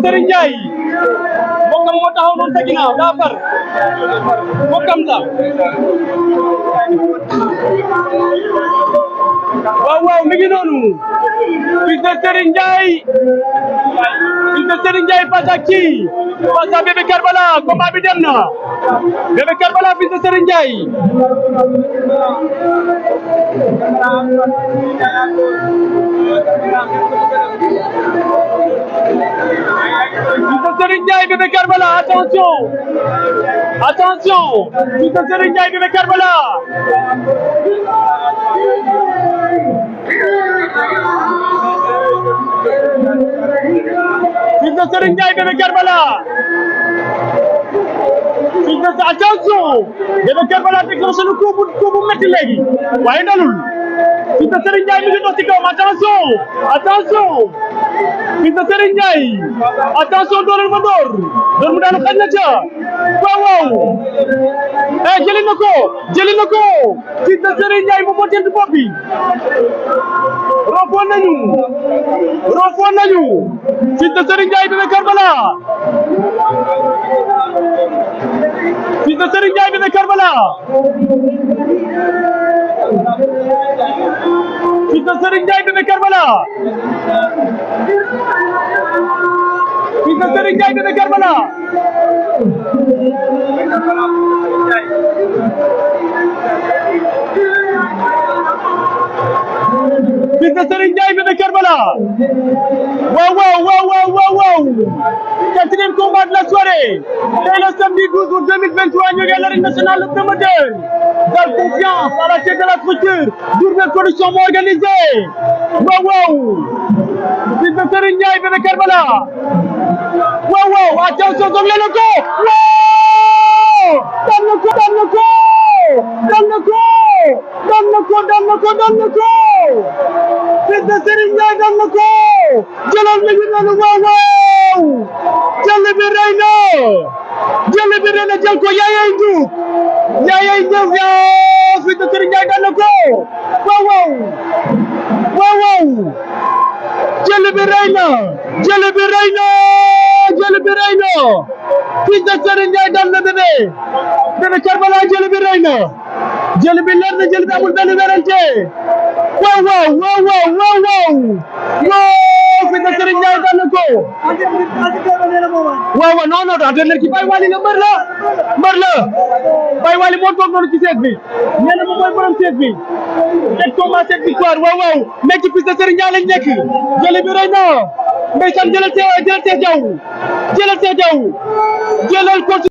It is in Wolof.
Serigne Ndiaye mbokkam moo taxaw noonu sa ginnaaw daa far mbokkam la waaw waaw mi ngi noonu fils de Serigne Ndiaye face à qui face à Bébé Karbala combat bi dem na Bébé Karbala fils de Serigne Ndiaye fils de Serigne Ndiaye Bébé Karbala attention fils de Serigne Ndiaye Bébé Karbala fils de Serigne Ndiaye Bébé Karbala attention Bébé Karbala déclenché na coup bu métti léegi waaye dalul fils de Serigne Ndiaye mi ngi dox ci kawam attention fils de Serigne Ndiaye attention dooral ma door mu daanu xañ na ca waaw jëli na ko fils de Serigne Ndiaye moom moo jënd bopp bi rofoon nañu fils de Serigne Ndiaye Bébé Karbala fils de Serigne Ndiaye Bébé Karbala fils de Serigne Ndiaye Bébé Karbala fils de Serigne Ndiaye Bébé Karbala fils de Serigne Ndiaye Bébé Karbala waaw quatrième combat de la soirée dès le samedi 12 août 2023 ñu ngi à l'arène nationale le promoteur Dal Confiance à la tête de la structure Diourbel Production moo organisé waaw fils de Serigne Ndiaye Bébé Karbala waaw attention dogle na ko daan na ko fils de Serigne Ndiaye daan na ko jëlal mi ngi noonu waaw jël bi rëy na jël ko yaayay njuub fils de Serigne Ndiaye daan na ko waaw jël bi rëy na fils de Serigne Ndiaye daan na Bébé Karbala jël bi rëy na jël bi leer na jël bi amul benn werante waaw fils de Serigne Ndiaye daan na ko waaw non entraîneur ki Baye Wali la mbër la Baye Wali moo toog noonu ci seet bi nee na moom mooy borom seet bi teg combat cette victoire waaw mais ci fils de Serigne Ndiaye lañ nekk jël bi rëy na ndeysaan jëlal see jaw jëlal ko